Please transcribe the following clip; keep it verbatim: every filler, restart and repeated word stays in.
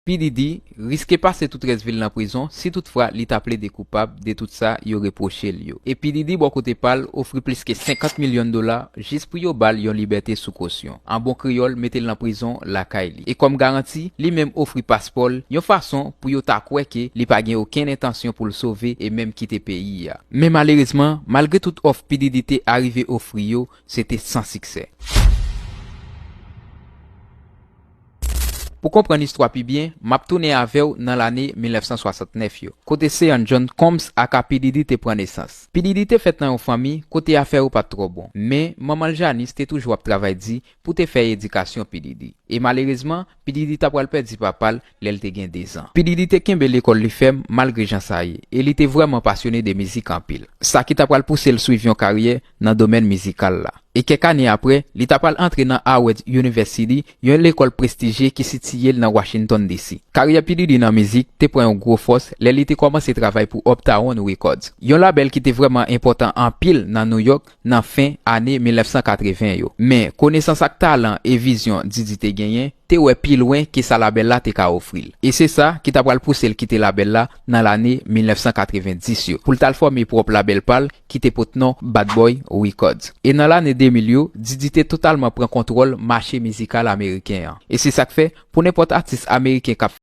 P Diddy riske pase tout rès vi l nan prizon si toutfwa li ta plede koupab de tout sa yo repwoche l yo. E P Diddy bò kote pa l ofri plis ke senkant milyon dola jis pou yo ba l yon libète sou kosyon. An bon kreyòl, mete l nan prizon lakay li. E kòm garanti, li menm ofri paspò l, yon fason pou yo ta kwè ke li pa gen okenn entansyon pou l sove e menm kite peyi a. Men malerezman, malgre tout òf P Diddy te arive ofri yo, se te san siksè. Pou konprann istwa pi byen, m ap tounen avè w nan lane mil nèf san swasantnèf yo, kote Sean John Combs aka P Diddy te pran nesans. P Diddy te fèt nan yon fanmi kote afè yo pa t twò bon, men manman l Janice te toujou ap travay di pou te fè edikasyon P Diddy. E malerezman, P Diddy ta pral pèdi papa l lè l te gen dezan. P Diddy te kenbe lekòl li fèm malgre jan sa ye, e li te vrèman pasyone de mizik anpil, sa ki ta pral pouse l swiv yon karyè nan domèn mizikal la. E kèk ane apre, li ta pral antre nan Howard University, yon lekòl prestijye ki sitiye l nan Washington D C. Karyè P Diddy nan mizik te pran yon gwo fòs lè li te kòmanse travay pou Uptown Records, yon labèl ki te vrèman enpòtan anpil nan New York nan fen ane mil nèf san katreven yo. Men, konesans ak talan e vizyon Diddy te genyen te wè pi lwen ke sa labèl la te ka ofri l. E se sa ki ta pral pouse l kite labèl la nan lane mil nèf san katreven dis yo, pou l t al fòme pwòp labèl pa l ki te pot non Bad Boy Records. E nan lane de mil yo, Diddy te totalman pran kontwòl mache mizikal ameriken an. E se sa k fè, pou nenpòt atis ameriken k ap